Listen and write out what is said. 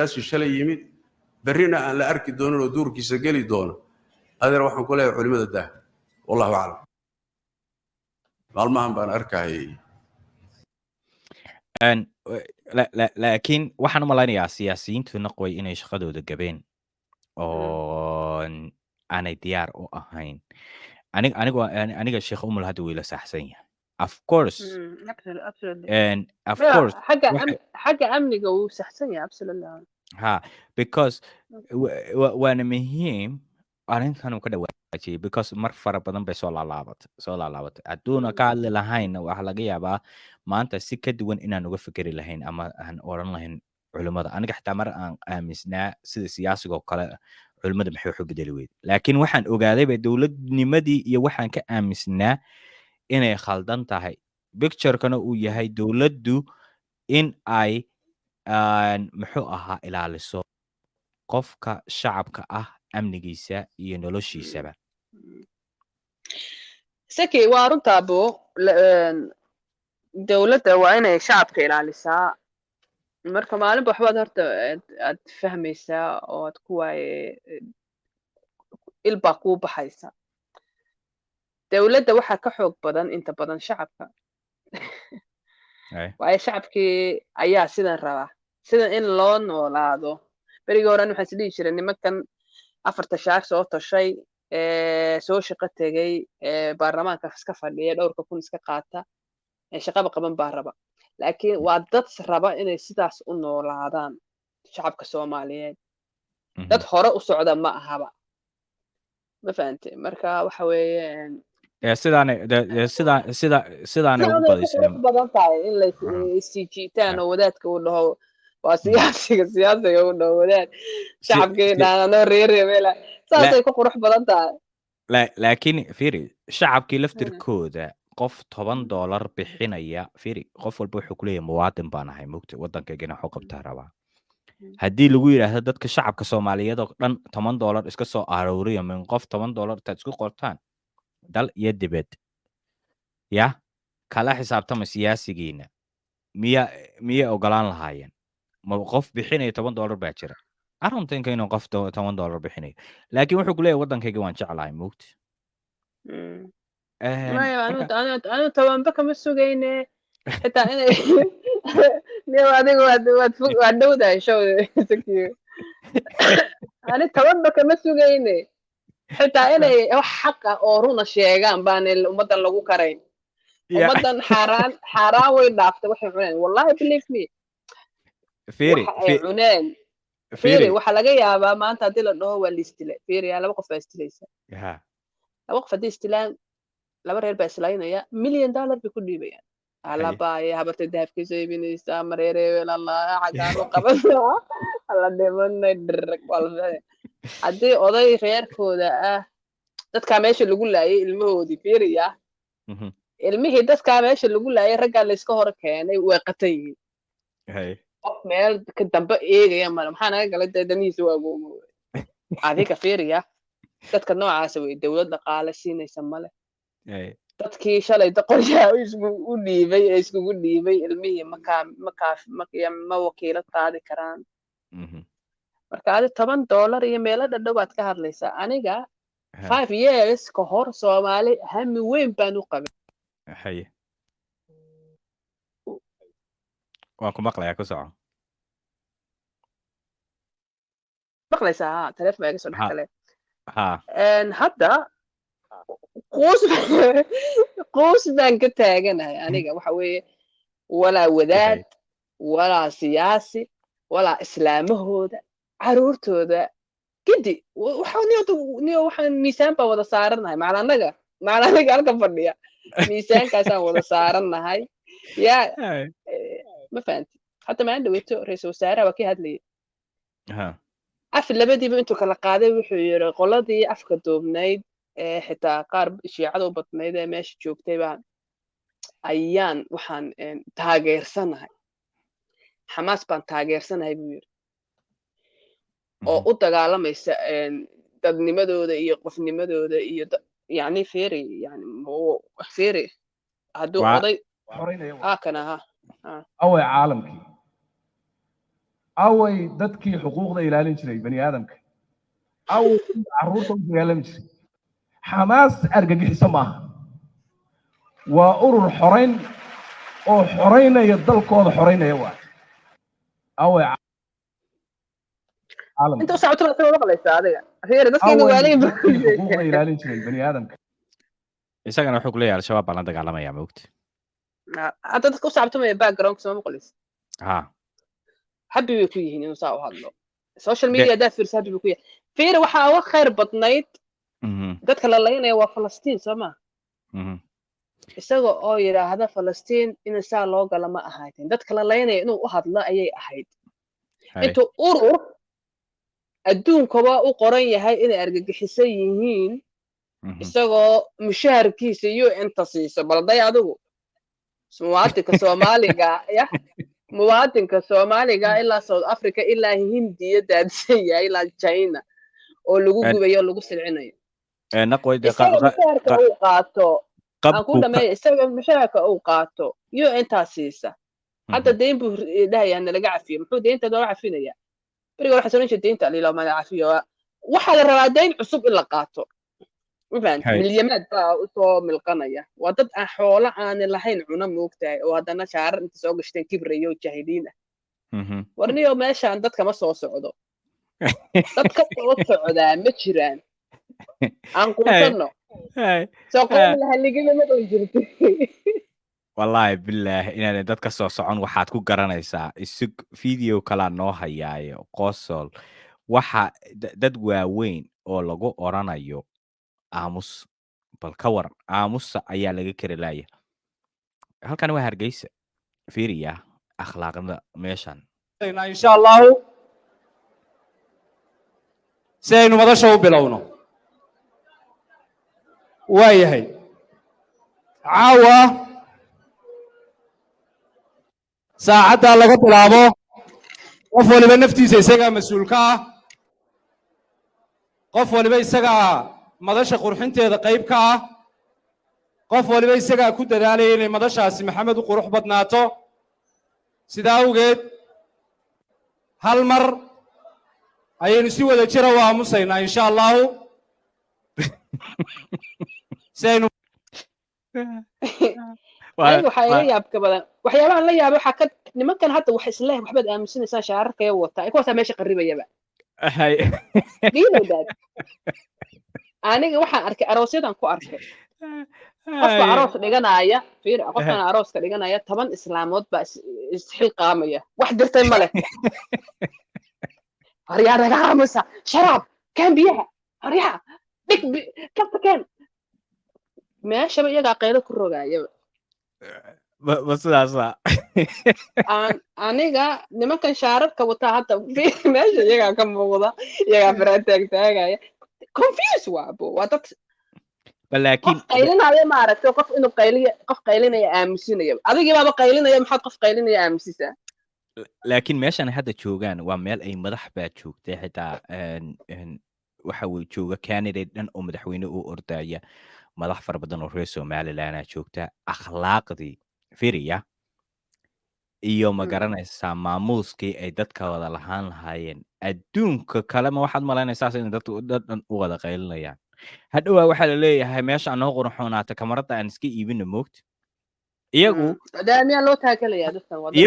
Siyaasi shalay yimid, berrina aan la arki doonin oo duurkiisa geli doono. Adeer, waxaan ku leeyahay culimada dah. Wallahu aclam. Maalmahan baan arkayay. Laakiin waxaan u malaynayaa siyaasiyiintu naqway inay shaqadooda gabeen oo aanay diyaar u ahayn. Aniga Sheekh Umul hadda wuu ila saxsan yahay, of course. Absolutely. And of Maya, course xagga xagga amniga wuu saxsan yahay, absolutely. Ha, because waana muhiim arrintan uu ka dhawaajiyey, because mar fara badan bay soo laalaabatay. Hadduuna ka hadli lahayn, waxaa laga yaabaa maanta si ka duwan inaan uga fikeri lahayn ama aan oran lahayn culimmada. Aniga xitaa mar aan aaminsnaa sida siyaasiga oo kale, culimmada maxay wax u bedeli weyde? Laakiin waxaan ogaaday ba dowladnimadii iyo waxaan ka aaminsnaa inay khaldan tahay, picturekana uu yahay dowladdu in ay muxuu ahaa, ilaaliso qofka shacabka ah amnigiisa iyo noloshiisaba. Saki, waa runtaa bo dowladda waa inay shacabka ilaalisaa. Marka maalinba waxbaad horta aad fahmaysaa oo aad ku waaye il baa kuu baxaysa. Dowladda waxaa ka xoog badan inta badan shacabka, waayo shacabkii ayaa sidan rabaa, sidan in loo noolaado. Berigii horen waxaan is dhihi jiray nimankan afarta shaar soo toshay ee soo shaqo tegey ee baarlamaanka iska fadhiya, dhowrka kun iska qaata ee shaqaba qaban baa raba, laakiin waa dad raba inay sidaas u noolaadaan. Shacabka Soomaaliyeed dad hore u socda ma ahaba, ma fahante? Marka waxa weeye Sidaanay sidaanay ugu sidaanay ku badisay. qurux badan tahay in la isii jiitaan oo wadaadka uu dhaho waa siyaasiga uu dhaho wadaad shacabkii dhaanano reer hebela, saasay ku qurux badan tahay. Laakiin fiiri, shacabkii laftirkooda qof $10 bixinaya, fiiri, qof walba wuxuu kuleeyahay muwaadin baan ahay, mugta waddankaygana waxu qabtaa rabaa. Haddii lagu yidhaahdo dadka shacabka Soomaaliyeed oo dhan $10 iska soo aruuriya, min qof $10 intaad isku qortaan dal iyo dibed, ya kala xisaabtama siyaasigiina, miyay ogolaan lahaayeen? Ma qof bixinaya $10 baa jira? I don't think inuu qof $10 bixinayo, laakiin wuxuu ku leeyahay waddankayga waan jeclahay, mugta. Maya, Marka anu tobanba kama sugayne xitaa inay niyow. Adigu waad fog, waad dhowdahay show sakiyo. Ani tobanba kama sugayne, xitaa inay wax xaq ah oo runa sheegaan baan ummaddan lagu karayn. Ummaddan xaaraan xaaraan way dhaaftay waxay cuneen, wallahi, believe me. Fiiri. Waxa ay cuneen, fiiri. Fiiri. Waxaa laga yaabaa maanta haddii la dhaho waa la isdilay, fiiri, yaa laba qof baa isdilaysa. Laba qof haddii isdilaan, laba reer baa islaynaya, million dollar bay ku dhiibayaan. Alabaaye, habartay dahabkiisa iibinaysaa, mareereebel, xaggaan u qabanaa, alla dhimanay, dhirg waa la bixinaya. Haddii oday reerkooda ah dadkaa meesha lagu laayay ilmahoodii, fiiriya, ilmihii dadkaa meesha lagu laayay, raggaa layska hor keenay, way qatan yihiin. Qof meel ka dambe eegaya male. Maxaa naga galay dee? Danihiisa waa goomo adiga. Fiiriya, dadka noocaasa wey dowlad dhaqaale siinaysa male. Dadkii shalay qoryaha isku u dhiibay ee iskugu dhiibay ilmihii makaa makaa ma wakiilad qaadi karaan. Marka adi $10 iyo meelo dhadhow baad ka hadlaysaa. Aniga 5 years ka hor Soomaali hami weyn baan u qabay. Haye, waan ku maqlayaa, ku soco. Maqlaysaa? Ha, taleefon baa iga soo dhex galay. Ha. Hadda quus baan ka taaganahay aniga. Waxa weeye, walaa wadaad, walaa siyaasi, walaa islaamahooda, caruurtooda gidi waxa niyo waxaan miisaan baan wada saaranahay. Macal anaga halka fadhiya miisaankaasaan wada saarannahay yaa. Ma fahanti? Hadda maalin dhaweeto ra-iisul wasaaraha waa kii hadlayay. Af labadiiba intuu kala qaaday wuxuu yidhi qoladii afka duubnayd ee xitaa qaar shiicada u badnayd ee meesha joogtay baan ayaan waxaan taageersanahay, Xamaas baan taageersanahay buu yidhi, oo u dagaalamaysa dadnimadooda iyo qofnimadooda iyo yani fiiri, yani fiiri hadduu oday xoreynaya. Haa, kana ha. Away caalamkii. Away dadkii xuquuqda ilaalin jiray bani aadamka? Away carruurta u dagaalami jiray? Xamaas argagixiso maaha, waa urur xorayn oo xoraynaya dalkooda, xoraynaya. Waa away caalamka? Inta u socoto ma maqlaysaa adiga? Fiiri, dadkeena away waalayin. Dadkii xuquuqda ilaalin jiray bani aadamka? Isagana wuxuu ku leeyahay Al-Shabaab baan la dagaalamaya, ma ogti? Hadda dadka u sacabtumaya background soo maqlaysa? Ha. Happy bay ku yihiin inuu saa u hadlo. Social media haddaad fiirso, happy bay ku yihiin. Fiiri, waxaa uga khayr badnayd dadka la laynaya waa Falastiin, soo ma? Isaga oo yidhaahda Falastiin in saa loo gala ma ahaatin, dadka la laynaya inuu u hadlo ayay ahayd. Intuu urur adduunkaba u qoran yahay inay argagixisan yihiin, isagoo mushaharkiisa UN-ta siiso. Balday adigu, muwaadinka Soomaaliga ya, muwaadinka Soomaaliga ilaa South Africa, ilaa Hindiya daadsan yahay, ilaa China oo lagu gubayo oo lagu silcinayo. Naqwayde. Isaga mushaharka uu qaato aan ku qabku dhameeya, isaga mushaharka uu qaato UN-taa siisa. Hadda deyn buu dhahayaa nalaga cafiyo. Muxuu deynta looga cafinaya? Beriga waxaa soo jeeda deynta alila mana cafiyo. Waxaa la rabaa deyn cusub in la qaato, ma fahanti? Milyamaad baa usoo milqanaya. Waa dad aan xoolo aanan lahayn cuna, moogtahay, oo haddana shaarar inta soo gashteen kibrayo, jaahiliin ah. Warniyo, meeshaan dadka ma soo socdo, dad ka soo socdaa ma jiraan. Aan quusanno. Soo qoom lahaligina maqli jirtay. Wallaahi bilaahi inaanay dad ka soo socon waxaad ku garanaysaa, isig video kalaa noo hayaayo, qosol. Waxa dad waaweyn oo lagu oranayo aamus, bal ka waran, aamusa ayaa laga kari laaya. Halkan waa Hargeysa, fiiriya akhlaaqda meeshan. Insha Allahu, si aynu madasha u bilowno. Waa yahay, caawa saacaddaa laga bilaabo qof waliba naftiisa isagaa mas-uul ka ah, qof waliba isagaa madasha qurxinteeda qayb ka ah, qof waliba isagaa ku dadaalaya inay madashaasi Maxamed u qurux badnaato. Sidaa awgeed hal mar ayaynu si wada jira u aamusaynaa, insha Allahu, si aynu Aniga waxaa iga yaabka badan, waxyaabahan la yaabay waxaa ka nimankan hadda wax isleeh waxbaad aaminsanaysaa, shaararkaya wataa, kuwaasaa meesha qarribayaba. Do you know that? Aniga waxaan arkay aroosyadan ku arkay qofka aroos dhiganaya. Fiir, qofkan arooska dhiganaya 10 islaamood baa isxilqaamaya. Wax dirtay ma leh. Horyaa naga aamusa, sharaab keen, biyaha horyaa dhig, kafta keen, meeshaba iyagaa qaylo ku rogaayaba. Ma sidaasa? Aan aniga nimankan shaararka wataa hadda meesha iyagaa ka muuqda, iyagaa faraa taagtaagaya. Confuse waa bo, waa dad laakiin qof qaylinaya ma aragto? Qof inuu qayliya, qof qaylinaya aamusinaya, adigii baaba qaylinaya, maxaad qof qaylinaya aamusisaa? Laakiin meeshan hadda joogaan waa meel ay madax baa joogtay xitaa, waxa uu jooga candidate dhan oo madaxweyne u ordaya, madax fara badan oo reer Somalilandaa joogta. Akhlaaqdii firiya iyo ma garanaysaa, maamuuskii ay dadka wada lahaan lahaayeen adduunka kale, ma waxaad malaynaysaas in dadku dad dhan u wada qaylinayaan? Hadhowaa waxaa la leeyahay meesha noo qurxoonaata, kamarada aan iska iibino, moogta iyagu. Miyaa loo taagalayaa dadkan? Iyagu.